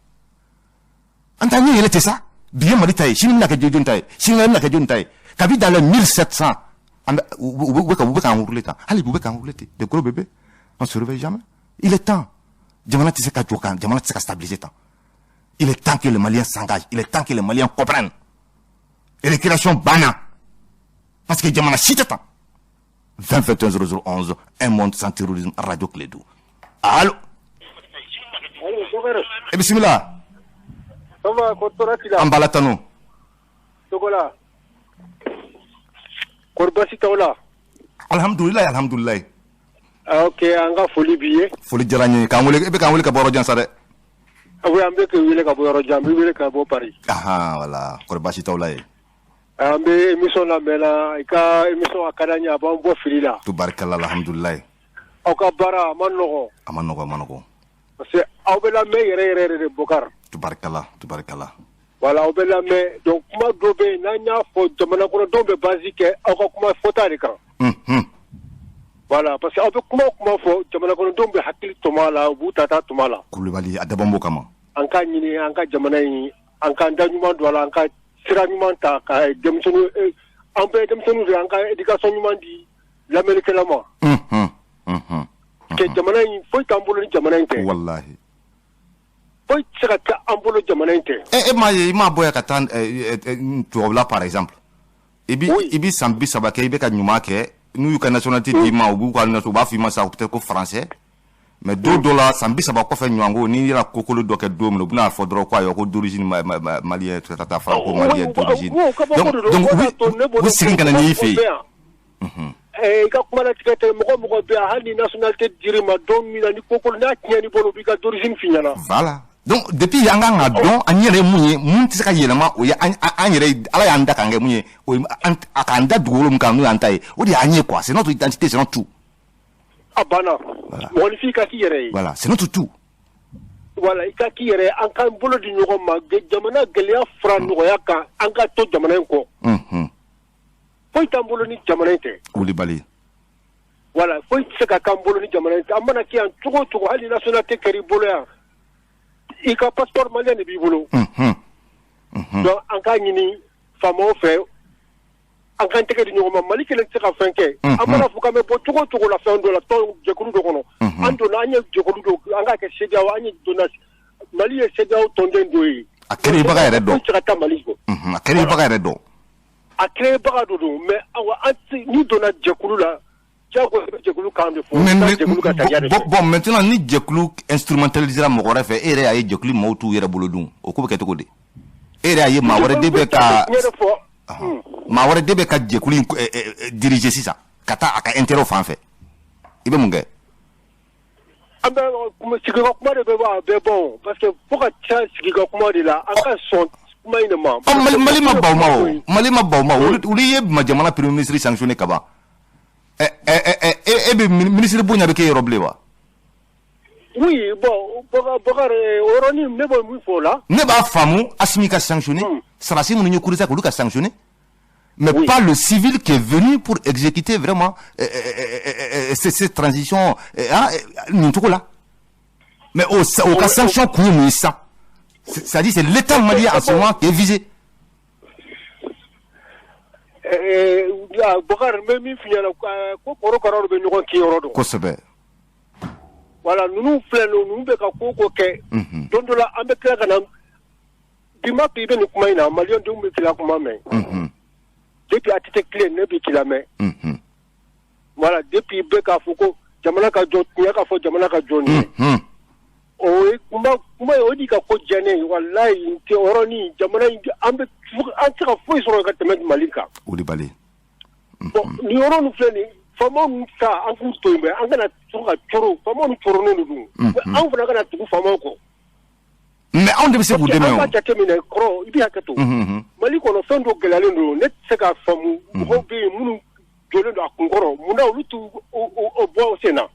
Speaker 1: An t'an ɲɛ yɛlɛ tɛ sa. Bi ye Mali ta ye, sini bɛna kɛ jɔn ta ye, sini bɛna kɛ jɔn ta ye? Kabi dans les 1700, an bɛ u bɛ k'an rouler tan, hali bi u bɛ k'an rouler ten, des gros bébés. On se réveille jamais. Il est temps. Jamana tɛ se ka jɔ kan, jamana tɛ se ka stabiliser tan. Il est temps que les Maliens s'engagent, il est temps que les Maliens comprennent. Récréation banna parce que jamana si tɛ tan. 20 21 00 11, un monde sans terrorisme, radio Kledu. Allo. E bisimila.
Speaker 2: Ça va, ko tɔɔrɔ t'i la?
Speaker 1: An b'Ala tanu.
Speaker 2: Togo la? Kɔri baasi t'aw la?
Speaker 1: Alhamdulilayi, alhamdulilayi.
Speaker 2: Ah, ok, an ka foli b'i ye.
Speaker 1: Foli diyara n ye. K'an wele, e bɛ k'an wele ka bɔ yɔrɔ jan sa dɛ.
Speaker 2: Oui, an bɛ k'i wele ka bɔ yɔrɔ jan, an bɛ wele ka bɔ Paris.
Speaker 1: Ahan, voilà, kɔri baasi t'aw la yen?
Speaker 2: An bɛ émission lamɛnna, i ka émission a ka d'an ye, a b'an bɔ fili la.
Speaker 1: Tubarikala, alhamdulilayi.
Speaker 2: Aw ka baara a ma nɔgɔn.
Speaker 1: A ma nɔgɔn, a ma nɔgɔn.
Speaker 2: Parce que aw bɛ lamɛn yɛrɛ yɛrɛ yɛrɛ de, Bokar.
Speaker 1: Tubarikala, tubarikala.
Speaker 2: Voilà, aw bɛ lamɛn. Donc kuma dɔ bɛ yen, n'an y'a fɔ jamana kɔnɔdenw bɛ base kɛ aw ka kuma fɔta de kan. Voilà, parce que aw bɛ kuma o kuma fɔ, jamana kɔnɔdenw bɛ hakili tɔmɔ a la, u b'u ta taa tɔmɔ a la.
Speaker 1: Kulubali, a dabɔn b'o kama.
Speaker 2: An k'a ɲini an ka jamana in, an k'an da ɲuman don a la, an ka sira ɲuman ta ka denmisɛnninw, an bɛɛ ye denmisɛnninw de ye, an ka éducation ɲuman di lamɛnnikɛla ma. Kɛ jamana in, foyi t'an bolo ni jamana in tɛ.
Speaker 1: Wallahi.
Speaker 2: Foyi tɛ se ka kɛ an bolo jamana in tɛ.
Speaker 1: E m'a ye, i m'a bɔ yan ka taa tubabula par exemple. I bi i bi san 30 kɛ, i bɛ ka ɲuman kɛ, n'u y'u ka nationalité d'i ma, u b'u ka u b'a fɔ i ma sa peut-être ko français. Mais don dɔ la, san 30 kɔfɛ ɲɔgɔn ko, n'i yɛrɛ kokolo dɔ kɛ don min na, u bɛna fɔ dɔrɔn ko ayiwa, ko d'origine malien, ka taa franco malien d'origine. Donc u bɛ segin ka na n'i fɛ yen.
Speaker 2: I ka kuma latigɛ tɛ, mɔgɔ mɔgɔ bɛ yan, hali ni nationalité dir'i ma don min na, ni kokolo n'a tiɲɛn'i bolo, u b'i ka d'origine f'i ɲɛna.
Speaker 1: Voilà. Donc depuis an kan ka dɔn an yɛrɛ ye mun ye, mun tɛ se ka yɛlɛma, o ye an yɛrɛ, Ala y'an da k'an kɛ mun ye, o ye a k'an da dugukolo min kan, n'o y'an ta ye, o de y'an ye quoi. C'est notre identité, c'est notre tout.
Speaker 2: A banna. Mɔgɔninfin ka k'i yɛrɛ ye.
Speaker 1: Voilà, c'est notre tout.
Speaker 2: Voilà, i ka k'i yɛrɛ ye, an k'an bolo di ɲɔgɔn ma, jamana gɛlɛya fara nɔgɔya kan, an ka to jamana in kɔ. Foyi t'an bolo ni jamana in tɛ.
Speaker 1: Wulibali.
Speaker 2: Voilà, foyi tɛ se ka k'an bolo ni jamana in tɛ. An mana kɛ yan cogo o cogo, hali nationalité kɛr'i bolo yan, i ka passeport malien de b'i bolo. Donc an k'a ɲini faamaw fɛ, an k'an tɛgɛ di ɲɔgɔn ma. Mali kelen tɛ se ka fɛn kɛ. An mana fɔ k'an bɛ bɔ cogo o cogo la, fɛn dɔ la, tɔn jɛkulu dɔ kɔnɔ, an donna, an ye jɛkulu dɔ, an k'a kɛ CEDEAO, an ye donna, Mali ye CEDEAO tɔnden dɔ ye.
Speaker 1: A créebaga yɛrɛ dɔn.
Speaker 2: Foyi tɛ se ka taa Mali kɔ.
Speaker 1: A créebaga yɛrɛ dɔn.
Speaker 2: A créebaga dɔ don, mais awa, an tɛ n'i donna jɛkulu la, diyagoya i bɛ jɛkulu kan de fɔ.
Speaker 1: Mais
Speaker 2: i bɛ jɛkulu ka sariya de fɛ.
Speaker 1: Bon, maintenant ni jɛkulu instrumentalisera mɔgɔ wɛrɛ fɛ, e yɛrɛ y'a ye jɛkulu maaw t'u yɛrɛ bolo dun, o ko bɛ kɛ cogo di? E yɛrɛ y'a ye maa wɛrɛ de bɛ ka
Speaker 2: N yɛrɛ fɔ.
Speaker 1: Maa wɛrɛ de bɛ ka jɛkulu in diriger sisan ka taa a ka intérêt fan fɛ, i bɛ mun kɛ?
Speaker 2: An bɛ sigi ka kuma de bɛ bɔ a bɛɛ bɔ o, parce que fo ka ca sigi ka kuma de la, an ka sɔn kuma in de ma.
Speaker 1: Ɔ, Mali ma baw ma, o Mali ma baw ma, olu ye ma jamana premier ministre sanctionné ka ban. E bɛ ministre bonya bɛ k'e yɔrɔ bilen wa?
Speaker 2: Oui, bon, Bokar, o yɔrɔnin ne bɛ mun fɔ o la?
Speaker 1: Ne b'a faamu Assimi ka sanctionner, sɔrɔdasi minnu ye coup d'État kɛ, olu ka sanctionner. Mais oui, pas le civil qui est venu pour exécuter vraiment cette transition, hein, nin cogo la. Mais o ka sanction kun ye mun ye sisan? C'est-à-dire, c'est l'État malien en ce moment qui est visé.
Speaker 2: Bokar, n bɛ min f'i ɲɛna, ko korokaraw bɛ ɲɔgɔn kin yɔrɔ dɔn.
Speaker 1: Kosɛbɛ.
Speaker 2: Voilà, ninnu filɛ nin, ninnu bɛ ka ko o ko kɛ. Don dɔ la, an bɛ tila ka na bi ma to i bɛ nin kuma in na, maliyɛn denw bɛ tila kuma mɛn. Depuis ATT tile, ne bɛ k'i lamɛn. Voilà, depuis bɛ k'a fɔ ko jamana ka jɔ, tiɲɛ ka fɔ jamana ka jɔ nin ye. O ye kuma kuma ye, o de ka ko diya ne ye walayi. N tɛ yɔrɔnin jamana in, an bɛ an tɛ se ka foyi sɔrɔ ka tɛmɛ Mali kan.
Speaker 1: Wulibali.
Speaker 2: Bon, nin yɔrɔ ninnu filɛ nin, faamaw ninnu ta, an k'u to yen, mɛ an kana to ka coro, faamaw ninnu coronnen de don. Anw fana kana tugu faamaw kɔ.
Speaker 1: Mais anw de bɛ se k'u dɛmɛ o.
Speaker 2: An b'a jateminɛ kɔrɔ, i bɛ hakɛ to. Mali kɔnɔ, fɛn dɔ gɛlɛyalen don, ne tɛ se k'a faamu. Mɔgɔw bɛ yen minnu jɔlen don a kunkɔrɔ, munna olu t'u o bɔ o sen na?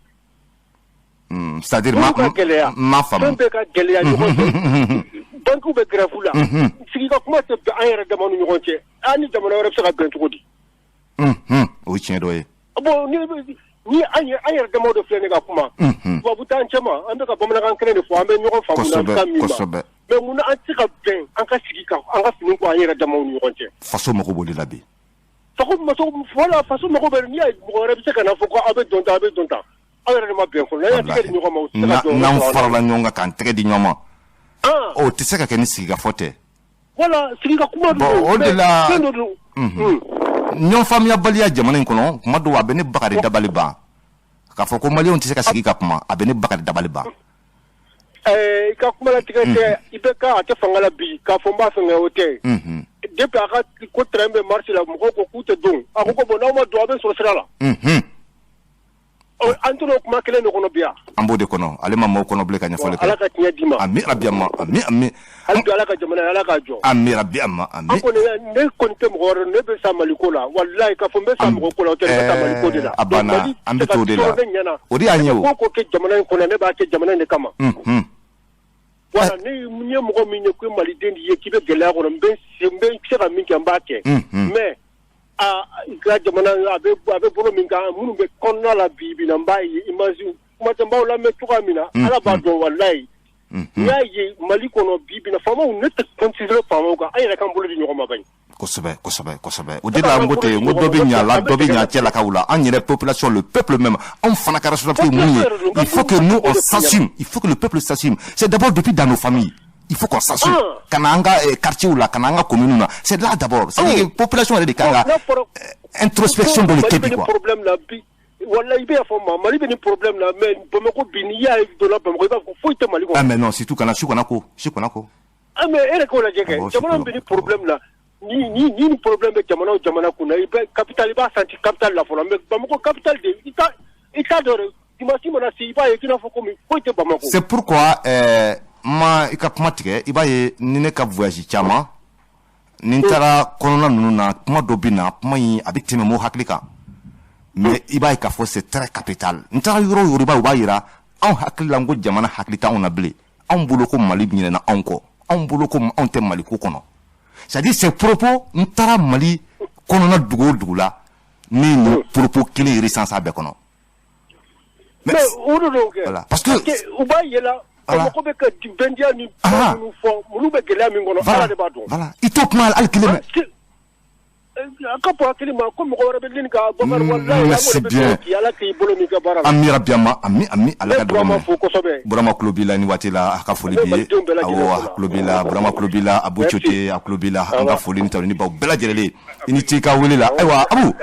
Speaker 1: C'est-à-dire
Speaker 2: ma ka gɛlɛya.
Speaker 1: Ma faamu.
Speaker 2: Fɛn bɛɛ ka gɛlɛya ɲɔgɔn fɛ. Banques bɛ grève la. Sigi ka kuma tɛ bɛn an yɛrɛ dama ni ɲɔgɔn cɛ. An ni jamana wɛrɛ bɛ se ka bɛn cogo di?
Speaker 1: O ye tiɲɛ dɔ ye.
Speaker 2: Bon, ni an yɛrɛ damaw de filɛ nin ka kuma. Tubabu t'an cɛma, an bɛ ka bamanankan kelen de fɔ, an bɛ ɲɔgɔn faamu na kan min ma. Mais munna an tɛ se ka bɛn, an ka sigi ka an ka fini ko an yɛrɛ damaw ni ɲɔgɔn cɛ?
Speaker 1: Faso mago b'o de la bi.
Speaker 2: Faso voilà, faso mago bɛ. N'i y'a ye mɔgɔ wɛrɛ bɛ se ka na fɔ ko aw bɛ dɔn tan, aw bɛ dɔn tan. Aw yɛrɛ de ma bɛn fɔlɔ. N'an y'a tɛgɛ di ɲɔgɔn ma, o tɛ se ka jɔ.
Speaker 1: N'an farala ɲɔgɔn kan k'an tɛgɛ di ɲɔgɔn ma. O tɛ se ka kɛ ni sigikafɔ tɛ.
Speaker 2: Voilà, sigi ka kuma
Speaker 1: don. Bon, o de la.
Speaker 2: Fɛn dɔ don.
Speaker 1: Ɲɔgɔn faamuyabaliya jamana in kɔnɔ, kuma dɔw a bɛ ne Bakari dabali ban. K'a fɔ ko maliyɛnw tɛ se ka sigi ka kuma, a bɛ ne Bakari dabali ban.
Speaker 2: I ka kuma latigɛ tɛ, i bɛ ka a tɛ fanga la bi k'a fɔ n b'a fɛ, o tɛ. Depuis a ka ko train bɛ marche la, mɔgɔw ko k'u tɛ don. A ko ko bon, n'aw ma don, aw bɛ sɔrɔ sira la. An tɛna o kuma kelen de kɔnɔ bi yan.
Speaker 1: An b'o de kɔnɔ, ale ma maaw kɔnɔ bilen ka ɲɛfɔli kɛ.
Speaker 2: Ala ka tiɲɛ d'i ma.
Speaker 1: Ami rabi ama, ami ami.
Speaker 2: Hali bi, Ala ka jamana, Ala k'a jɔ.
Speaker 1: Ami rabi ama, ami.
Speaker 2: An kɔni, ne kɔni tɛ mɔgɔ wɛrɛ, ne bɛ sa Mali ko la, walayi, k'a fɔ n bɛ sa mɔgɔ ko la, o tɛ, ne bɛ sa Mali ko de la.
Speaker 1: A banna, an bɛ t'o de la. O de y'an ye o.
Speaker 2: Ko ko kɛ jamana in kɔnɔ, ne b'a kɛ jamana in de kama. Voilà, ne ye mɔgɔ min ye ko maliden de ye, k'i bɛ gɛlɛya kɔnɔ, n bɛ se ka min kɛ, n b'a kɛ. Mais a ka jamana a bɛ bolo min kan, minnu bɛ kɔnɔna la bi bi na, n b'a ye image kuma tɛ, n b'aw lamɛn cogoya min na, Ala b'a dɔn, walayi. N y'a ye Mali kɔnɔ bi bi na, faamaw, ne tɛ considérer faamaw kan, an yɛrɛ k'an bolo di ɲɔgɔn ma bayi.
Speaker 1: Kosɛbɛ, kosɛbɛ, kosɛbɛ. O de la n ko ten, n ko dɔ bɛ ɲa la, dɔ bɛ ɲa cɛlakaw la. An yɛrɛ population, le peuple même, anw fana ka responsabilité mun ye? Il faut que nous, on s'assume, il faut que le peuple s'assume. C'est d'abord depuis dans nos familles, il faut qu'on s'assume. Ka na an ka quartier la, ka na an ka commune na, c'est là d'abord. C'est à dire que population yɛrɛ de kan ka introspection dɔ de kɛ bi quoi.
Speaker 2: Problème la bi, walayi, i bɛ yafa n ma, Mali bɛ nin problème la, mais Bamakɔ bi, n'i y'a ye donna Bamakɔ, i b'a fɔ foyi tɛ Mali kɔnɔ.
Speaker 1: Ah mais non, surtout kana su kana ko su kana ko.
Speaker 2: Ah mais e yɛrɛ k'o lajɛ kɛ, jamana bɛ nin problème la, ni problème bɛ jamana o jamana kunna, i bɛ capitale, i b'a senti capitale la fɔlɔ. Mais Bamakɔ capitale de, i t'a dɔn, dimanche mana se, i b'a ye k'i n'a fɔ komi foyi tɛ Bamakɔ.
Speaker 1: C'est pourquoi ma i ka kuma tigɛ, i b'a ye ni ne ka voyage caman ni n taara kɔnɔna ninnu na, kuma dɔ bɛ na, kuma in a bɛ tɛmɛ mɔgɔw hakili kan, mais i b'a ye k'a fɔ c'est très capital. N taara yɔrɔ o yɔrɔ, i b'a ye u b'a yira anw hakili la ko jamana hakili t'anw na bilen, anw bolo ko Mali ɲinɛna anw kɔ, anw bolo ko anw tɛ Mali ko kɔnɔ. C'est à dire, ces propos, n taara Mali kɔnɔna dugu o dugu la, ne nin propos kelen recensé a bɛɛ kɔnɔ.
Speaker 2: Mais o de don kɛ.
Speaker 1: Voilà, parce que
Speaker 2: u b'a yɛlɛ Bamakɔ bɛ ka bɛndiya ni kuma minnu fɔ, olu bɛ gɛlɛya min kɔnɔ, Ala de b'a dɔn.
Speaker 1: Voilà, i t'o kuma hali kelen mɛn.
Speaker 2: A ka bɔ hakili ma ko mɔgɔ wɛrɛ bɛ nin ka Bakari, walayi.
Speaker 1: Merci bien.
Speaker 2: Ala k'i bolo min kɛ baara la.
Speaker 1: Ami rabi ama, ami ami, Ala ka
Speaker 2: Burama fo kosɛbɛ.
Speaker 1: Burama tulo b'i la nin waati la, a ka foli b'i ye. Awɔ, a tulo b'i la, Burama tulo b'i la, Abu Cote a tulo b'i la. An ka foli ni tanu ni baw bɛɛ lajɛlen, i ni ce i ka wele la. Ayiwa Abu,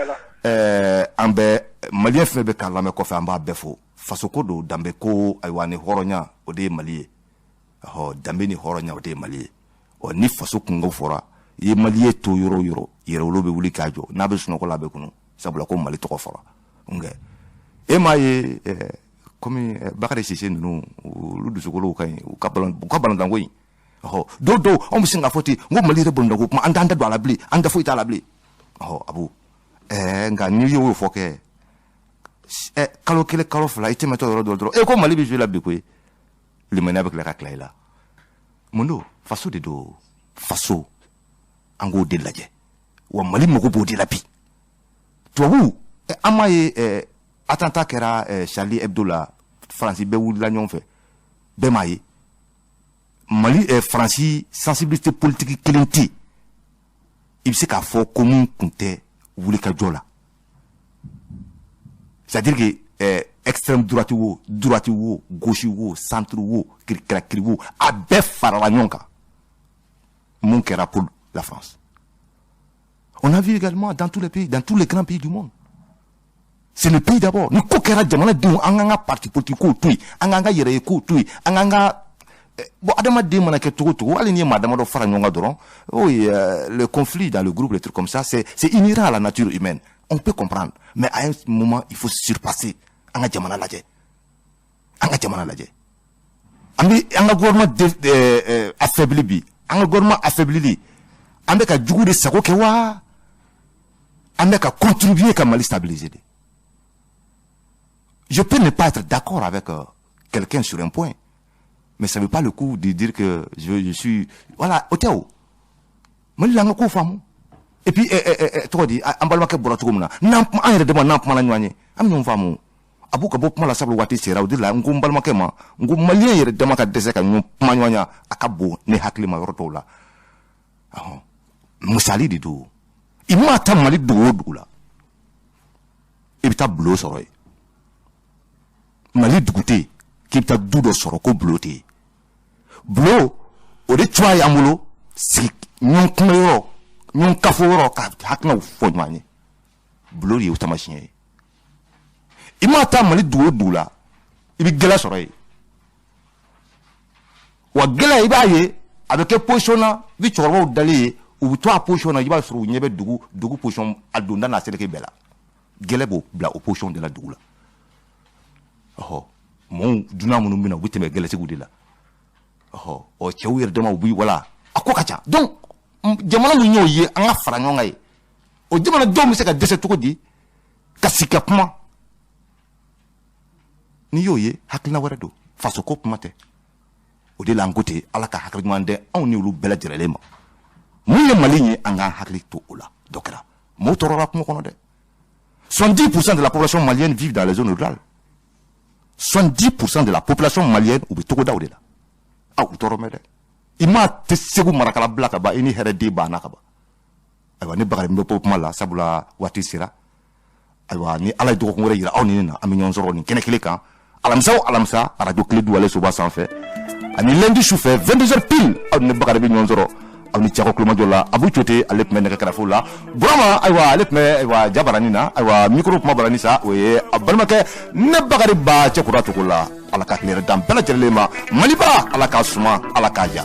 Speaker 1: an bɛ maliyɛn fɛn bɛ k'a lamɛn kɔfɛ, an b'a bɛɛ fo. Fasoko don, danbe ko, ayiwa, ni hɔrɔnya, o de ye Mali ye. Ɔhɔ, danbe ni hɔrɔnya, o de ye Mali ye. Ɔ ni faso kungo fɔra, i ye maliyɛn to yɔrɔ o yɔrɔ, yɛrɛwolo bɛ wuli k'a jɔ, n'a bɛ sunɔgɔ la, a bɛ kunu, sabula ko Mali tɔgɔ fɔra. Nka e m'a ye komi Bakari Sise ninnu, olu dusukolow ka ɲi, u ka balontanko in. Ɔhɔ, dɔw dɔw, anw bɛ sin k'a fɔ ten n ko Mali yɛrɛ balontanko kuma, an t'an da don a la bilen, an da foyi t'a la bilen. Ɔhɔ Abu, nka n'i y'o fɔ kɛ Kalo 1 kalo 2 i tɛmɛtɔ yɔrɔ dɔ dɔrɔn e ko Mali bɛ jouer la bi koyi, limaniya bɛ tila ka tila i la. Mun don? Faso de don, faso an k'o de lajɛ, wa Mali mago b'o de la bi. Tubabu an m'a ye, attentat kɛra Charlie Hebdo la, Faransi bɛɛ wulila ɲɔgɔn fɛ, bɛɛ m'a ye. Mali, Faransi sensibilité politique kelen tɛ yen i bɛ se k'a fɔ ko mun tun tɛ wulikajɔ la, c'est-à-dire que extrême droite wo, droite wo, gauche wo, centre wo, kirikarakiri wo, a bɛɛ farala ɲɔgɔn kan mun kɛra pour la France. On a vu également dans tous les pays, dans tous les grands pays du monde. C'est le pays d'abord. Ni ko kɛra jamanadenw, an k'an ka parti politique kow to yen, an k'an ka yɛrɛye kow to yen, an k'an ka bon, adamaden mana kɛ cogo o cogo, hali n'i ye maa damadɔ fara ɲɔgɔn kan dɔrɔn, oui, le conflit dans le groupe, les trucs comme ça, c'est inhérent à la nature humaine, on peut comprendre, mais à un moment il faut surpasser. An ka jamana lajɛ, an ka jamana lajɛ. An bɛ an ka gouvernement affaibli bi, an ka gouvernement affaiblili, an bɛ ka jugu de sago kɛ wa an bɛ ka contribuer ka Mali stabiliser de. Je peux ne pas être d'accord avec quelqu'un sur un point, mais ça ne vaut pas le coup de dire que je suis, voilà, o tɛ o. Mali la, an ka ko faamu. Et puis tɔgɔ di, an balimakɛ bɔra cogo min na, n'an an yɛrɛ dama n'an kumana ɲɔgɔn ye, an bɛ ɲɔgɔn faamu. A b'u ka bɔ kuma la, sabula waati sera o de la. N ko n balimakɛ ma, n ko maliyɛn yɛrɛ dama ka dɛsɛ ka ɲɔgɔn kuma ɲɔgɔn ya, a ka bon ne hakili ma yɔrɔ dɔw la. Ɔhɔn, misali de don. I maa taa Mali dugu o dugu la, i bɛ taa bulon sɔrɔ yen. Mali dugu tɛ yen k'i bɛ taa du dɔ sɔrɔ ko bulon tɛ yen. Bulon o de cogoya y'an bolo sigi ɲɔgɔn kuma yɔrɔ, ɲɔgɔn kafo yɔrɔ, ka hakilinaw fɔ ɲɔgɔn ye. Bulon de ye o taamasiyɛn ye. I maa taa Mali dugu o dugu la, i bɛ gɛlɛ sɔrɔ yen. Wa gɛlɛ, i b'a ye a bɛ kɛ position na, i bɛ cɛkɔrɔbaw dalen ye, u bɛ to a position na, i b'a sɔrɔ u ɲɛ bɛ dugu position a donda n'a seleke bɛɛ la. Gɛlɛ b'o bila o position de la dugu la. Ɔhɔ, mɔɔw dunan minnu bɛ na, u bɛ tɛmɛ gɛlɛtigiw de la. Ɔhɔ, ɔ cɛw yɛrɛ dama u bi, wala a ko ka ca. Donc jamana min y'o ye, an ka fara ɲɔgɔn kan ye, o jamanadenw bɛ se ka dɛsɛ cogo di ka sigi ka kuma? N'i y'o ye, hakilina wɛrɛ don, faso ko kuma tɛ. O de la n ko ten, Ala ka hakili ɲuman dɛ anw ni olu bɛɛ lajɛlen ma. Mun ye Mali ye, an k'an hakili to o la. Dɔ kɛra, maaw tɔɔrɔla kungo kɔnɔ dɛ. 70% de la population malienne vit dans les zones rurales. 70% de la population malienne, u bɛ togodaw de la. Aw u tɔɔrɔ mɛ dɛ. I m'a tɛ Segu marakala bila ka ban, i ni hɛrɛ den banna ka ban. Ayiwa, ne Bakari bɛ bɔ kuma la, sabula waati sera. Ayiwa, ni Ala ye dɔgɔkun wɛrɛ yira aw ni ne na, an bɛ ɲɔgɔn sɔrɔ nin kɛnɛ kelen kan, alamisa o alamisa, arajo Kile Duwale soba sanfɛ, ani lundi su fɛ 22h pile, aw ni ne Bakari bɛ ɲɔgɔn sɔrɔ. Aw ni cɛkɔ kulomajɔ la. Abu Cote, ale tun bɛ nɛgɛ kɛrɛfɛw la. Burama, ayiwa, ale tun bɛ, ayiwa, jabarani na. Ayiwa, micro kuma barani sa, o ye a balimakɛ ne Bakari ba cɛkura cogo la. Ala ka tile yɛrɛ dan bɛɛ lajɛlen ma. Maliba, Ala k'a suma, Ala k'a ja.